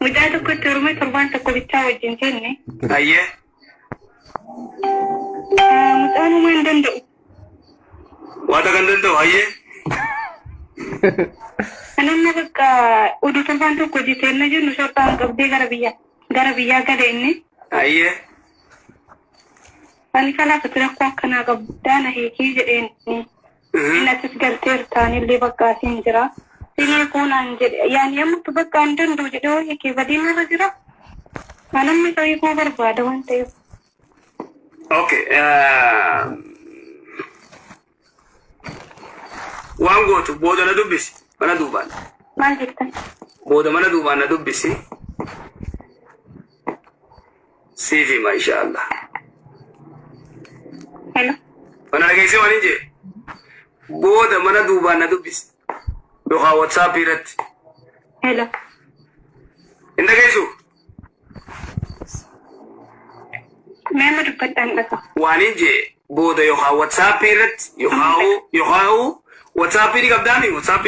Mucaa tokkotti heerume torbaan tokko bichaa wajjin seenne. Hayyee. Mucaan homaa hin danda'u. Waa takka hin danda'u hayyee. Kan amma bakka oduu torbaan tokko hojii seenna jennu shorxaan qabdee gara biyyaa gara biyyaa gale inni. Hayyee. Ani kalaaf ati rakkoo akkanaa qabdaa na hiikii jedheen. Inni atis galteerta anillee bakka asiin jira. Sin hiikuu naan jedhe. Yaani ammatti bakka hin danda'u jedhee hoo hiikee badiin irra jira. An amma isa hiikuu barbaada waan ta'eef. Okay. Waan gootu booda na dubbisi. Mana duubaan. Maal jettan? Booda mana duubaan na dubbisi. Siif hima inshaallah. Hello. Mana dhageessee waan hin jee. Booda mana duubaan na dubbisi. Yookaan WhatsApp irratti. Hello. Hin dhageessu? Mee amma dubbadhaan dhaga. Waan hin jee booda yookaan WhatsApp irratti yookaan yookaan WhatsApp ni qabdaami WhatsApp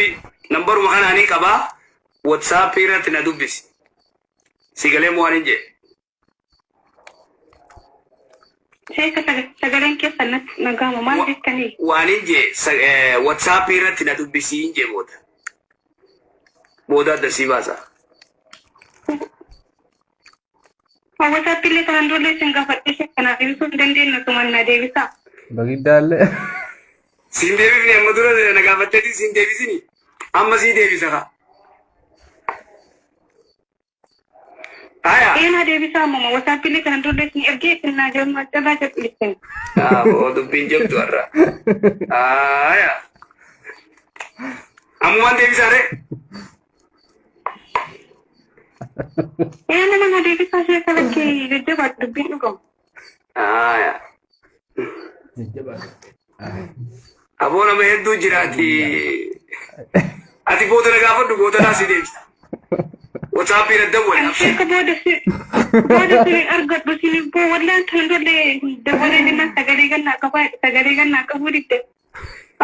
nambaruma kanaa ni qabaa WhatsApp irratti na dubbisi. Si galee moo waan hin jee. Sheeka sagaleen keessan natti dhaga'ama maal jettanii? Waan hin jee WhatsApp irratti na dubbisi hin jee booda. Booda adda sii baasa. WhatsApp illee kanan durallee isin gaafadhee sheeka naa deebisuu hin dandeenye osuma na deebisaa. Bagiddaallee. Siin deebifne amma dura na gaafatteetii siin deebisini. Amma sii deebisa kaa. Aya. Ee naa deebisaa ammuma WhatsApp illee kanan durallee isin ergee isin naa jedhu jalaa jedhu isin. Aboo dubbiin jabdu har'a. Aya. Ammumaan deebisaa ree. Ee nama na deebisaa sheeka lakkee jajjabaa dubbiin dhugamu. Aya. Aboo nama hedduu jiraati. Ati booda na gaafadhu booda naa si deebisa. WhatsApp irra dawwali Ani abshir. sheeka booda si booda sin argadhu sin boo wallaan tan durallee dabalee jennaan sagalee gannaa qabaa sagalee gannaa qabuu didde.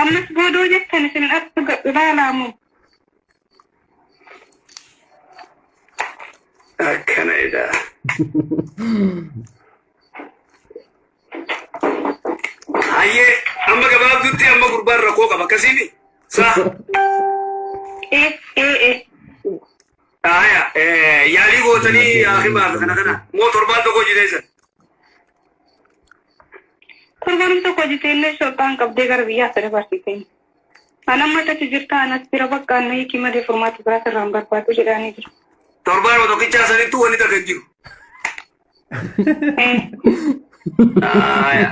Ammas boodoo jettan isin argadhu laalaamu. Akkana jedha. Hayyee amma gabaabdutti amma gurbaan rakkoo qaba akkasiimi? Saa? Ee ee ee. Aya yaalii gootanii haakimaa fi kana kana moo torbaan tokko hojjeteessan? Torban tokko hojjeteellee shorxaan qabdee gara biyyaa isa dabarsite. An amma achi jirta anas bira bakka anna hiikii malee furmaata biraa sirraa hin barbaadu jedhaanii jiru. Torbaanuma tokkichaa sanittuu wanni takka hin jiru. Aya.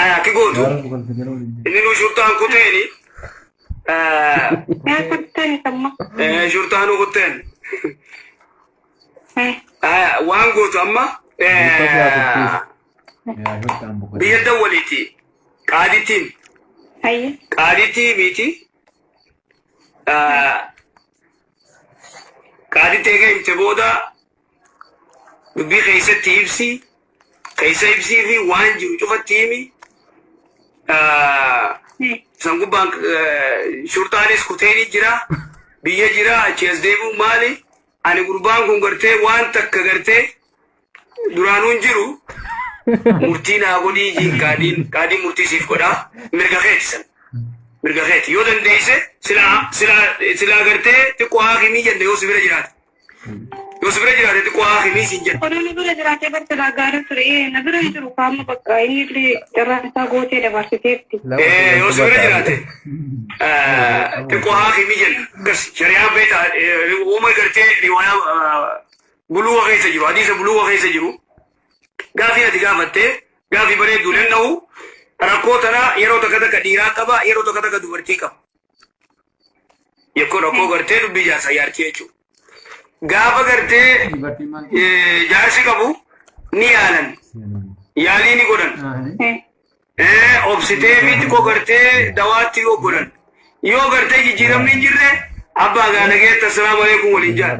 Aya akki gootu. Inni nu shurxaan kuteeni. Ee kutteen isamma. Shurxaanuu kuteen. Aya waan gootu amma biyya dawwaliiti. Qaadittiin. Hayyee. Qaadittii miti. Qaaditti eega himte booda dubbii keessatti ibsi keessa ibsii fi waan jiru cufatti himi. San gubbaan shurxaanis kuteeni jira biyya jira achi as deebi'u maali ani gurbaan kun gartee waan takka gartee duraanuu hin jiru murtii naa godhii jiin qaadiin qaadiin murtii siif godhaa mirga keeti san mirga keeti yoo dandeesse silaa silaa silaa gartee xiqqoo haakimii jenne yoo si bira jiraate yoo si bira jiraate xiqqoo haakimii siin jenne. Oduu na bira jiraatee bar silaa gaarii ture. Ee na bira hin jiru kaama bakka inni illee carraan isaa gootee dabarsiteetti. Yoo si bira jiraate xiqqoo haakimii jenna gas shari'aan beektaa uuma gartee riwaayaa buluuga keessa jiru hadiisa buluuga keessa jiru gaafii ati gaafatte gaafii bareedduu danda'u rakkoo tana yeroo takka takka dhiiraa qaba yeroo takka takka dubartii qaba. Yekkoo rakkoo gartee dubbii jaarsa jaartii jechuudha. Gaafa gartee jaarsi qabu ni yaalan yaalii ni godhan. Obsitee fi xiqqoo gartee dawaatti yoo godhan yoo gartee jijjiiramni hin jirre abbaa gaa nageetta assalaamu alaikum waliin jaan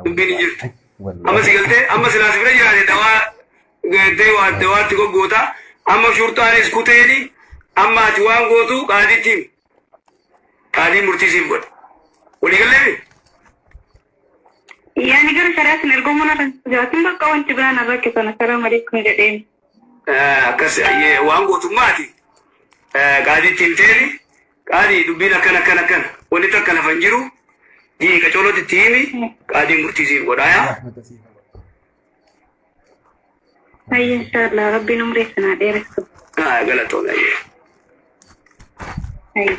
dubbiin hin jirtu. Amma si galtee amma silaa si bira jiraate dawaa gartee waa dawaatti goggoota amma shurxaanis kuteeni amma ati waan gootu qaaditti himi. Qaadiin murtii siif godha. Walii galleemi? Yaani gara shari'aatiin ergamuun irra jiraatin bakka wanti biraan irra rakkisan assalaamu alaikum jedheen. Akkas waan gootummaati. Qaadiitti himteeni qaadii dubbiin akkana akkana akkana wanni takka lafa hin jiru jii qacoolootti itti himi qaadiin murtii siif godhaa. Hayya inshaallah rabbiin umrii sanaa dheeressu. Galatoon ayyee. Hayya.